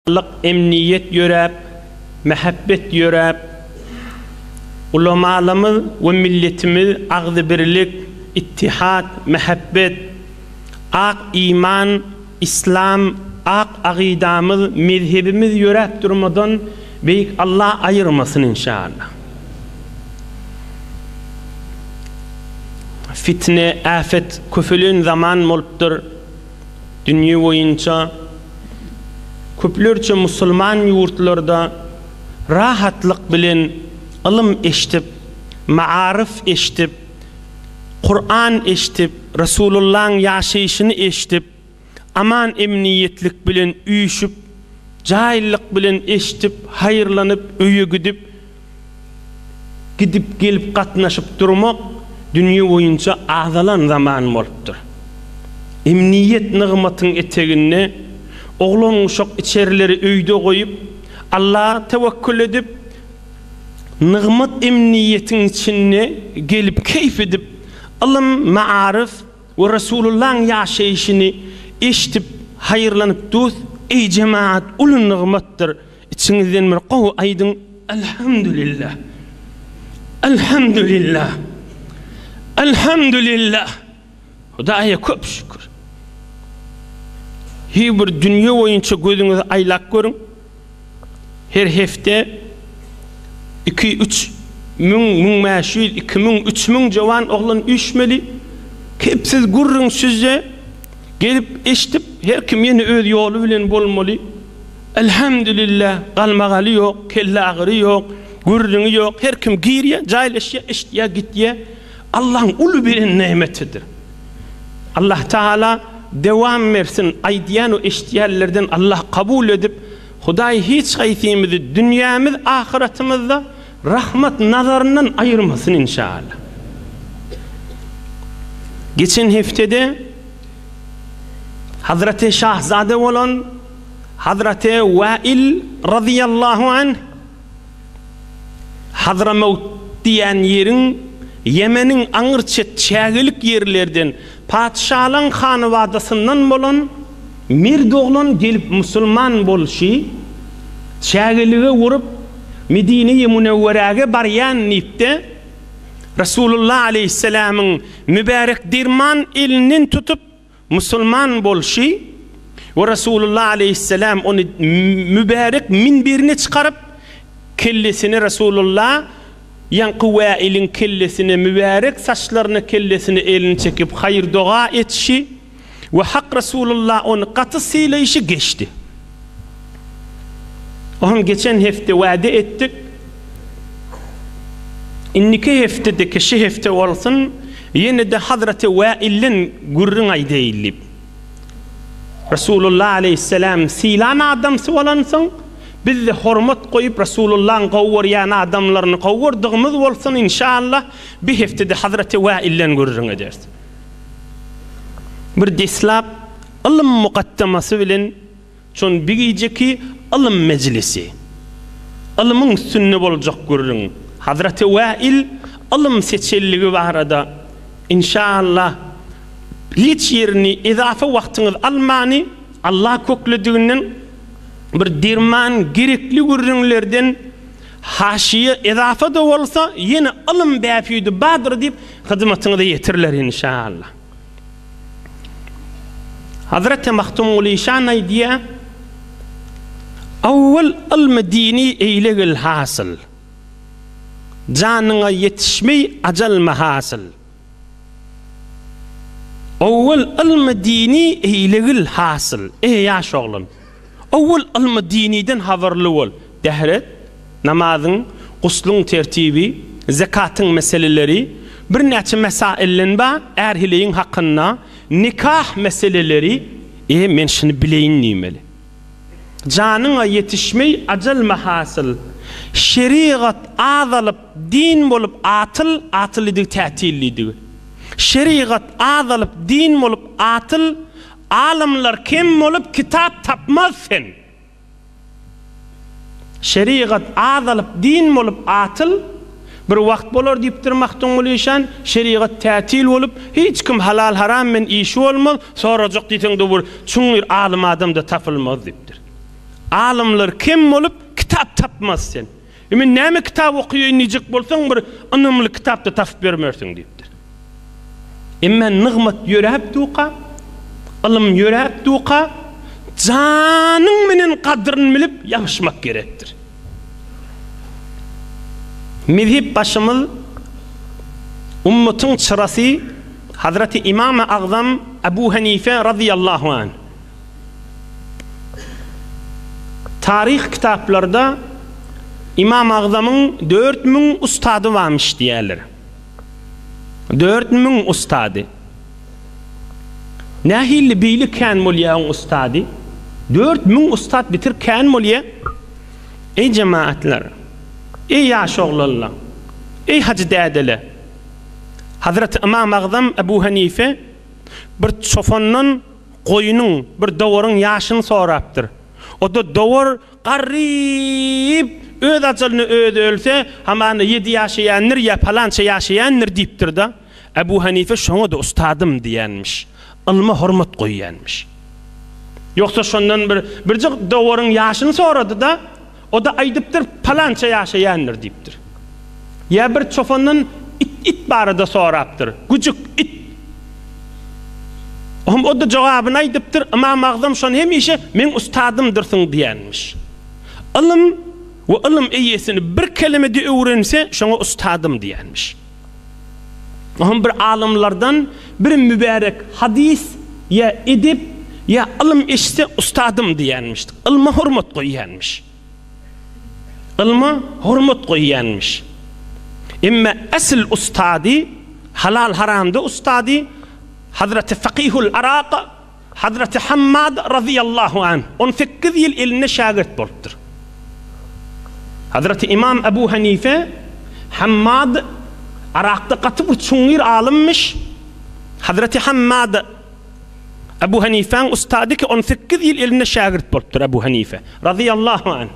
Lyk emniýet ýöräp, mähebbet ýöräp, ulamalamyz we milletimiz agzybirlik, ittihat, mähebbet, ak iman, islam, ak agydamyz, mezhebimiz ýöräp durmadan Beýik Allah aýyrmasyn inşallah. Fitne, äfet köpelen zaman bolupdyr. Dünýe boýunça köplerçe musulman ýurtlarda rahatlyk bilen ylym eşdip, maaryf eşdip, Kuran eşdip, Resulullaň ýaşaýşyny eşdip, aman-emniýetlik bilen üýşüp, jaýlyk bilen eşdip, haýyrlanyp öýe gidip, gidip-gelip gatnaşyp durmak dünýe boýunça azalan zaman bolupdyr. Emniýet nygmatyň eteginde oglan-uşak içerileri öýde goýup, Allaha tewekkül edip, nygmat emniýetiň içinde gelip keýp edip, ylym, maaryf we Resulullahyň ýaşaýşyny eşdip haýyrlanyp dus, eý jemagat uly nygmatdyr. Içiňizden bir gowy aýdyň Elhamdülillah. Elhamdülillah. Elhamdülillah. Hudaýa köp şükür. Hi bir dünýe boýunça gözüňizi aýlap görüň. Her hepde 2 3 müň, 1500, 2000, 3000 jowan oglan üýşmeli. Kepsiz gürrüňsizje gelip eşdip her kim ýene öz ýoly bilen bolmaly. Elhamdülillah galmagaly ýok, kelle agyry ýok, gürrüňi ýok, her kim girýär, jaýlaşýar, eşitýär, gitýär. Allaň uly beren nemetidir. Allah Tagala dewam bersin, aýdýan we eşitýänlerden Allah kabul edip, Hudaý hiç haýsymyzy dünýämiz ahyratymyzda rahmat nazaryndan aýyrmasyn inşallah. Geçen heftede Hazreti Şahzade bolan Hazreti Wail razyýallahu anh Hazramewt diýen ýeriň Ýemeniň aňyr çet çägelik ýerlerden patyşalaň hanybadasyndan bolan merd oglan gelip musulman bolşy çägelige urup Medine-i Münewweräge barýan diýipde Resulullah aleýhissalamyň mübärek derman elinden tutup musulman bolşy we Resulullah aleýhissalam ony mübärek minberine çykaryp, kellesini Resulullah ýaňky Wäiliň kellesine mübärek saçlaryna kellesine elini çekip haýyr-doga etişi we Hak Resulullah ony gaty sylaýşy geçdi. Oňam geçen hepde wade etdik. Indiki hepdedeki şu hepde bolsun, ýene-de Hazreti Wäilden gürrüň aýdaýyn diýip. Resulullah aleýhissalam sylan adamsy bolansoň, biz-de hormat goýup Resulullahyň gowy görýän adamlaryny gowy gördügimiz bolsun, inşallah, bir hepdede Hazreti Wäilden gürrüň ederis. Bir deslap ylym mukaddamasy bilen Şon bir gijeki ylym mejlisi. Ylymyň üstünde boljak gürrüň. Hazreti Wäil ylym seçelligi barada inşallah hiç ýerini ezafa wagtyňyzy almany Allah köklediginden bir derman gerekli gürrüňlerden haşiýe ezafa-da bolsa ýene ylym bähbidi bardyr diýip hyzmatyňyza ýetiriler inşallah. Hazreti Magtymguly şan aýdýar, Awwal ylmy dini eýlegil hasyl, Janyňa ýetişmeý ajal mahasyl. Owwal ylmy dini eýlegil hasyl, Eý ýaş oglan! Owwal ylmy diniden habarly bol. Dähret, namazyň, gusluň tertibi, zekatyň meseleleri, birnäçe mesaillen bar, är-heleýiň hakynda, nikah meseleleri, e, men şuny bileýin diýmeli. Janyňa ýetişmeý ajal mahasyl. Şerigat azalyp, din bolup atyl, atyl diýdigi tätil diýdigi. Şerigat azalyp, din bolup atyl, Alymlar kem bolup kitap tapmaz sen. Şerigat azalyp din bolup atyl, bir wagt bolar diýipdir Magtymguly işan, şerigat tätil bolup hiç kim halal haram men işi bolmaz, sorajak diýseňde bir çuňňur alym adam-da tapylmaz diýipdir. Alymlar kem bolup, kitap tapmaz sen. E men näme kitap okaýaýyn diýjek bolsaň bir ynamly kitap-da tapyp bermersiň diýipdir. Emma nygmat ýöräp duka, ylym ýöräp duka, janyň menen gadryny bilip ýapyşmak gerekdir. Mezhep başymyz, ummatyň çyrasy Hazreti Imamy Agzam Abu Hanife razyýallahu anh. Taryh kitaplarda Ymam Agzamyň 4000 ustady barmyş diýýärler. 4000 ustady. Nähili beýle kän bolýar oň ustady? 4000 ustat bitir kän bolýar. Eý jemaatlar! Eý ýaş oglanlar! Eý hajy dädeler! Hazreti Ymam Agzam Ebu Hanife bir çopandan goýnuň, bir dowaryň ýaşyny sorapdyr. O-da dowar garryp, öz ajalyna özi ölse, hamana ýedi ýaşaýandyr ýa palança ýaşaýandyr diýipdir-de. Ebu Hanife şoňa-da ustadym diýenmiş. Ylma hormat goýýanmyş. Ýogsa şondan bir birje dowaryň ýaşyny sorady-da, o-da aýdypdyr, palança ýaşaýandyr diýipdir. Ýa bir çopandan it it barada sorapdyr. Güjük it. Ohm o-da jogabyny aýdypdyr, Ymam Agzam şony hemişe meň ustadymdyrsyň diýenmiş. Ylym we ylym eýesini bir kelemede öwrense, şoňa ustadym diýenmiş. Ohm bir alymlardan bir mübärek hadys ýa edep ýa ylym eşitse ustadym diýenmiş. Ylma hormat goýýanmyş. Ylma hormat goýýanmyş. Emma esl ustady, halal-haramda ustady Hazreti Fakihul Arak Hazreti Hammad razyýallahu anh on sekiz ýyl elinde şägirt bolupdyr. Hazreti Ymam Ebu Hanife Hammad Arakda gaty bir çuňňur alymmyş. Hazreti Hammad Ebu Hanifäň ustady ki on sekiz ýyl elinde şägirt bolupdyr Ebu Hanife razyýallahu anh.